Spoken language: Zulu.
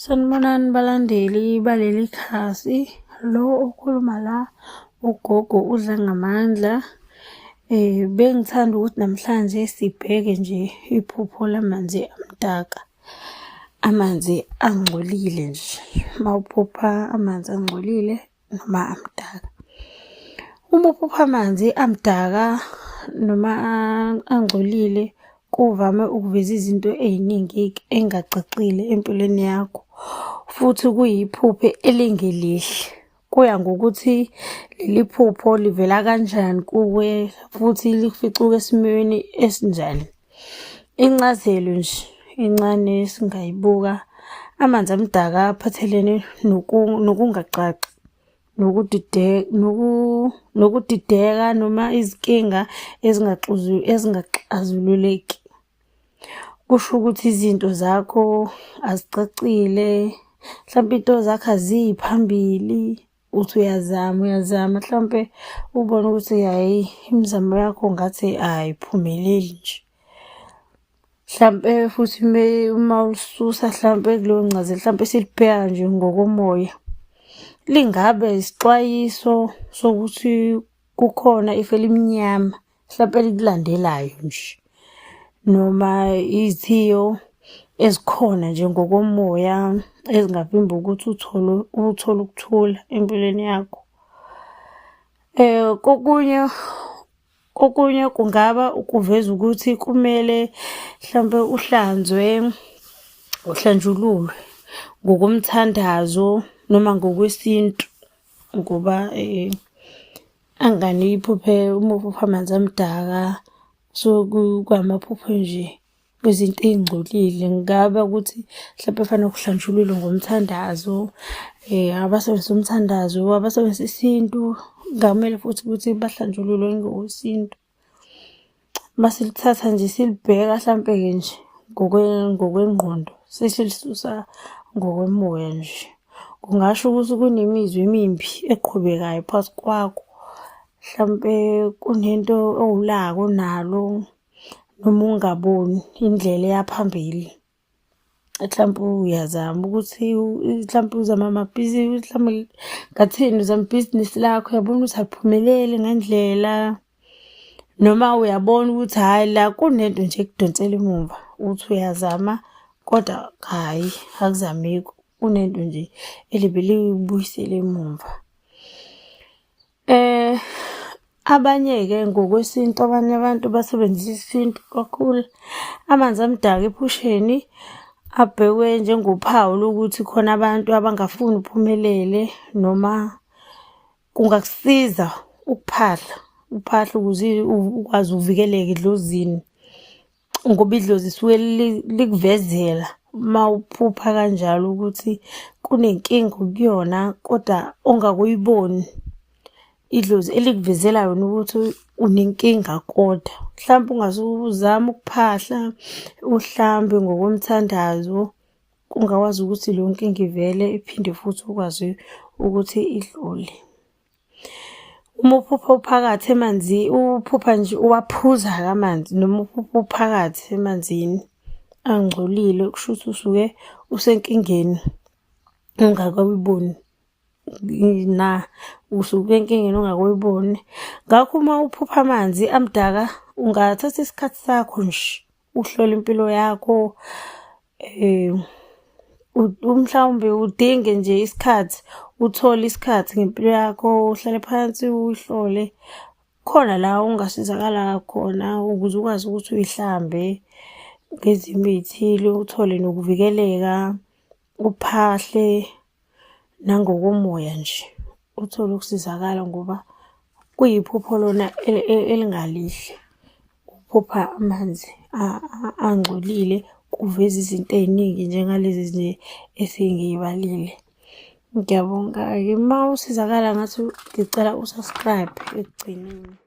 Sanibonani balandeli baleli khasi. Lo okhuluma la ugogo uDlangamandla. Bengithanda ukuthi namhlanje sibheke nje iphupho lamanzi amdaka, amanzi angcolile nje. Uma uphupha amanzi angcolile noma amdaka. Uma uphupha amanzi amdaka noma angcolile kuvame ukuveza izinto ey'ningi-ke ey'ngacacile empilweni yakho, futhi kuyiphupho elingelihle. Kuya ngokuthi leli phupho livela kanjani kuwe futhi likufica esimweni esinjani. Incazelo nje encane esingayibuka, amanzi amdaka aphathelene nokungacaci nokudideka noma izinkinga ezingaxazululeki. Kusho ukuthi izinto zakho azicacile, mhlampe iy'nto zakho aziyi phambili. Uthi uyazama uyazama mhlampe ubone ukuthi hhayi imizamo yakho ngathi ayiphumeleli nje. Mhlampe futhi uma ulisusa hlampe kuleyo ncazelo hlampe silibheka nje ngokomoya, lingabe isixwayiso sokuthi kukhona ifu elimnyama mhlampe elikulandelayo nje noma izithiyo ezikhona nje ngokomoya ezingavimba ukuthi uthole uthole ukuthula empilweni yakho. Kokunye kokunye kungaba ukuveza ukuthi kumele mhlampe uhlanzwe, uhlanjululwe ngokomthandazo noma ngokwesintu ngoba angani iphuphe uma uphupha amanzi amdaka kusuke kwamaphupho nje kwezinto ey'ngcolile. Kungaba ukuthi mhlampe kufanele kuhlanjululwe ngomthandazo, abasebenzisa umthandazo, abasebenzisa isintu, kungamele futhi ukuthi bahlanjululwe ngokwesintu. Uma silithatha nje silibheka hlampe-ke nje ngokwengqondo sesilisusa ngokomoya nje. Kungasho ukuthi kunemizwa emimbi eqhubekayo phakathi kwakho, hlampe kunento ewulaka onalo noma ungaboni indlela eya phambili. Mhlampe uyazama ukuthi mhlampe uzama amabhizinisi mhlampe ngathini uzama ibhizinisi lakho uyabona ukuthi aliphumeleli ngendlela noma uyabona ukuthi hhayi la kunento nje ekudonsela emuva uthi uyazama kodwa hhayi akuzameki kunento nje elibe likubuyisele emumva. Abanye-ke ngokwesintu abanye abantu basebenzisa isintu kakhulu. Amanzi amdaka ephusheni abhekwe njengophawu lokuthi khona abantu abangafuni uphumelele noma kungakusiza ukuphahla, uphahla ukuze ukwazi ukuvikeleka edlozini. Ngoba idlozi lisuke likuvezela uma uphupha kanjalo ukuthi kunenkinga okuyona kodwa ongakuyiboni. Idlozi elikuvezela yona ukuthi unenkinga kodwa mhlawumpe ungase uzame ukuphahla uhlambe ngokomthandazo, kungakwazi ukuthi leyo nkinga ivele iphinde futhi ukwazi ukuthi idlule. Uma uphupha uphakathi emanzini, uphupha nje uwaphuza-ke amanzi noma uphupha uphakathi emanzini angcolile kusho ukuthi usuke usenkingeni ongakayiboni na usuke enkingeni ongakuyiboni. Ngakho uma uphupha amanzi amdaka ungathatha isikhathi sakho nje uhlole impilo yakho mhlawumbe udinge nje isikhathi, uthole isikhathi ngempilo yakho, uhlale phansi uyihlole. Khona la ongasizakala khona ukuze ukwazi ukuthi uy'hlambe ngezimo ey'thile, uthole nokuvikeleka, uphahle nangokomoya nje uthole ukusizakala ngoba kuyiphupho lona elingalihle. Ukuphupha amanzi angcolile kuveza izinto ey'ningi njengalezi nje esengiy'balile. Ngiyabonga-ke uma usizakala ngathi ngicela u-subscribe ekugcineni.